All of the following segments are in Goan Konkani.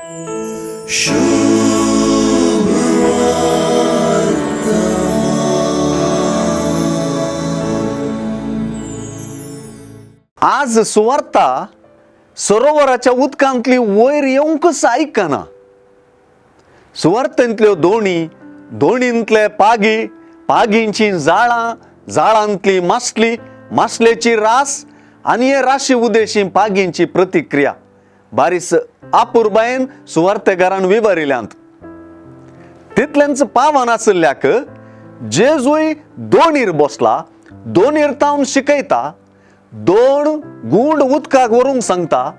आज सुवार्ता सरोवराच्या उदकांतली वयर येवंकच आयकना. सुवार्थेंतल्यो दोणी, दोणींतले पागी, पागींची जाळां, जाळांतली मासली, मासलेची रास आनी हे राशी उदेशी पागींची प्रतिक्रिया बारीस आपुरबायेन सुवार्तेगारान विवरिल्यांत. तितलेंच पावन आशिल्ल्याक जेजूय दोणीर बसला, दोणीर तावन शिकयता, दोन गूंड उदकाक व्हरूंक सांगता,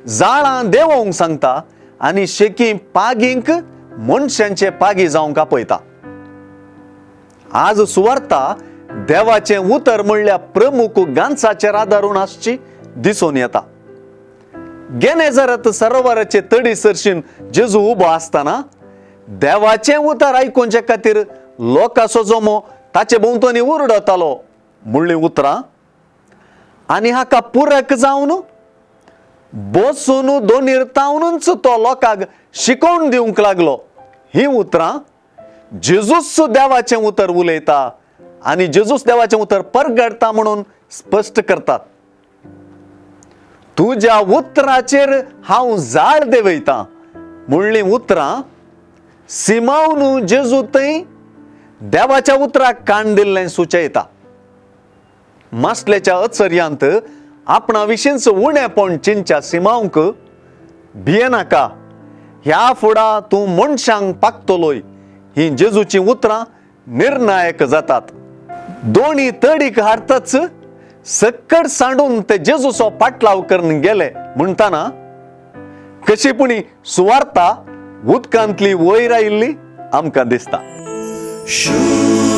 जाळां देंवोवंक सांगता आनी शेकी पागींक मनशांचे पागी जावंक आपयता. आज सुवार्ता देवाचें उतर म्हणल्यार प्रमुख गांचाचेर आदारून आसची दिसून येता. गेनेझरत सरोवराचे तडी सरशीन जेजू उबो आसतना देवाचें उतर आयकुचे खातीर लोकांचो जमो ताचे भोंवतणी उरडतालो म्हणलीं उतरां आनी हाका पुरक जावन बसून दोनीर तावनूच तो लोकांक शिकोवन दिवंक लागलो. ही उतरां जेजूस देवाचें उतर उलयता आनी जेजूस देवाचें उतर परगडटा म्हणून स्पश्ट करतात. तुज्या उतराचेर हांव जाळ देंवयतां म्हणलीं उतरां सिमावन जेजू थंय देवाच्या उतराक कान दिल्लें सुचयता. मासलेच्या अचर्यांत आपणा विशींच उणेपण चिंतच्या सिमावंक भियेनाका, ह्या फुडा तूं मनशांक पाकतलोय ही जेजूचीं उतरां निर्णायक जातात. दोणी तडीक हाडटाच सक्कड सांडून ते जेजूचो पाटलाव करून गेले म्हणटाना कशी पुणी सुवार्ता उदकांतली वयर आयिल्ली आमकां दिसता. शुभ.